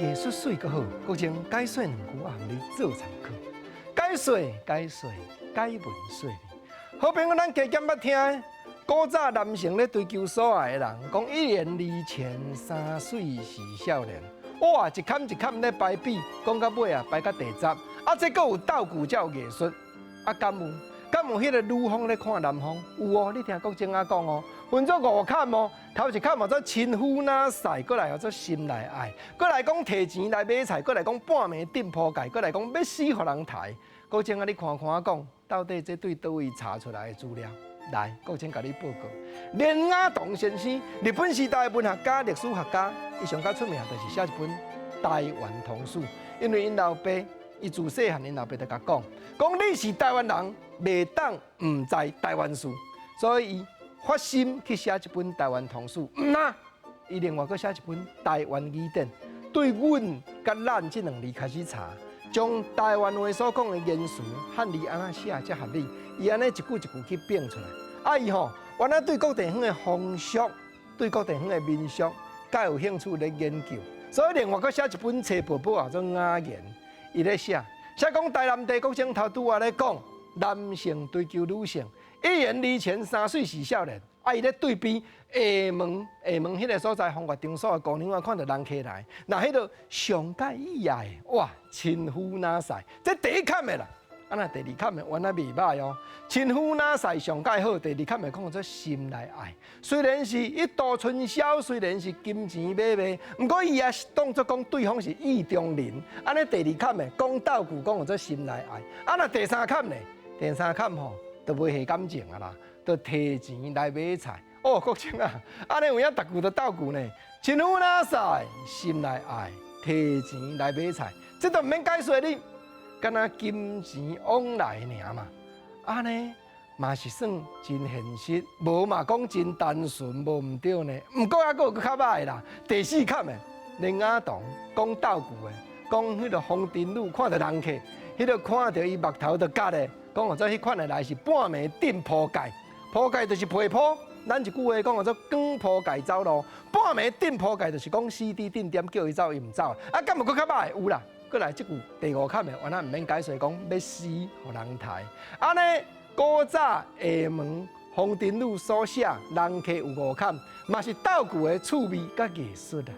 藝術媠閣好，國情解說兩句啊，予你做參考。解說解說解文說理。好朋友，咱加減捌聽，古早男性咧追求所愛的人，講一言二錢三媠是少年。哇，一坎一坎咧排比，講到尾啊，排到第十。啊，這閣有鬥句才有藝術。啊，敢有？敢有彼个女方咧看男方？有哦，你聽國情仔講哦，分做五坎哦，頭一坎叫做親夫若賽，閣來叫做心內愛，閣來講提錢來買菜，閣來講半暝釘鋪蓋，閣來講欲死予人刣。國情仔，你看看講，到底這對佗位查出來的資料？來，國情共你報告。連雅堂先生，日本時代的文學家、歷史學家，伊上較出名就是寫一本《台灣通史》，因為𪜶老爸，伊自細漢，𪜶老爸就共講，講你是台灣人，袂當毋知台灣事，所以伊發心去寫這本《台灣通史》。毋但，伊另外閣寫一本《台灣語典》，對阮佮咱這兩字開始查，將台灣話所講的言辭漢字按怎寫才合理，伊按呢一句一句去變出來。啊，伊吼原來對各地方的風俗，對各地方的民俗，較有興趣咧研究，所以另外閣寫一本冊簿簿叫做《雅言》。伊咧寫，寫講台南地國情頭拄仔咧講，男性追求女性，一言二錢三媠是少年。啊，伊咧對比廈門，廈門彼个所在風月場所的姑娘啊，看著人客來，若彼个上蓋意愛，哇，親夫若賽，這第一坎的啦。啊，若第二坎的原來袂䆀哦，親夫若賽上蓋好，第二坎的講做心內愛。雖然是一度春宵，雖然是金錢買賣，毋過伊也是當作講對方是意中人。按呢第二坎的講鬥句講做心內愛。啊，若第三坎呢？第三坎吼，就袂下感情啊啦，就提錢來買菜。哦，國情啊，按呢有影逐句都鬥句呢。親夫若賽，心內愛，提錢來買菜，這都毋免解說你。敢若金錢往來爾嘛，按呢嘛是算真現實，無嘛講真單純，無毋對呢。毋過猶閣有閣較䆀的啦，第四坎的連雅堂講鬥句的，講彼个風塵女看著人客，彼个看著伊目頭就結的，講號做彼款的來是半暝釘鋪蓋，鋪蓋就是被鋪。咱一句話講號做捲鋪蓋走路，半暝釘鋪蓋就是講死佇定點叫伊走伊毋走。啊，敢有閣較䆀的？有啦。閣來這句第五坎的，原來毋免解說，講欲死予人刣。按呢，古早廈門風塵女所寫人客有五坎，嘛是鬥句的趣味佮藝術啊。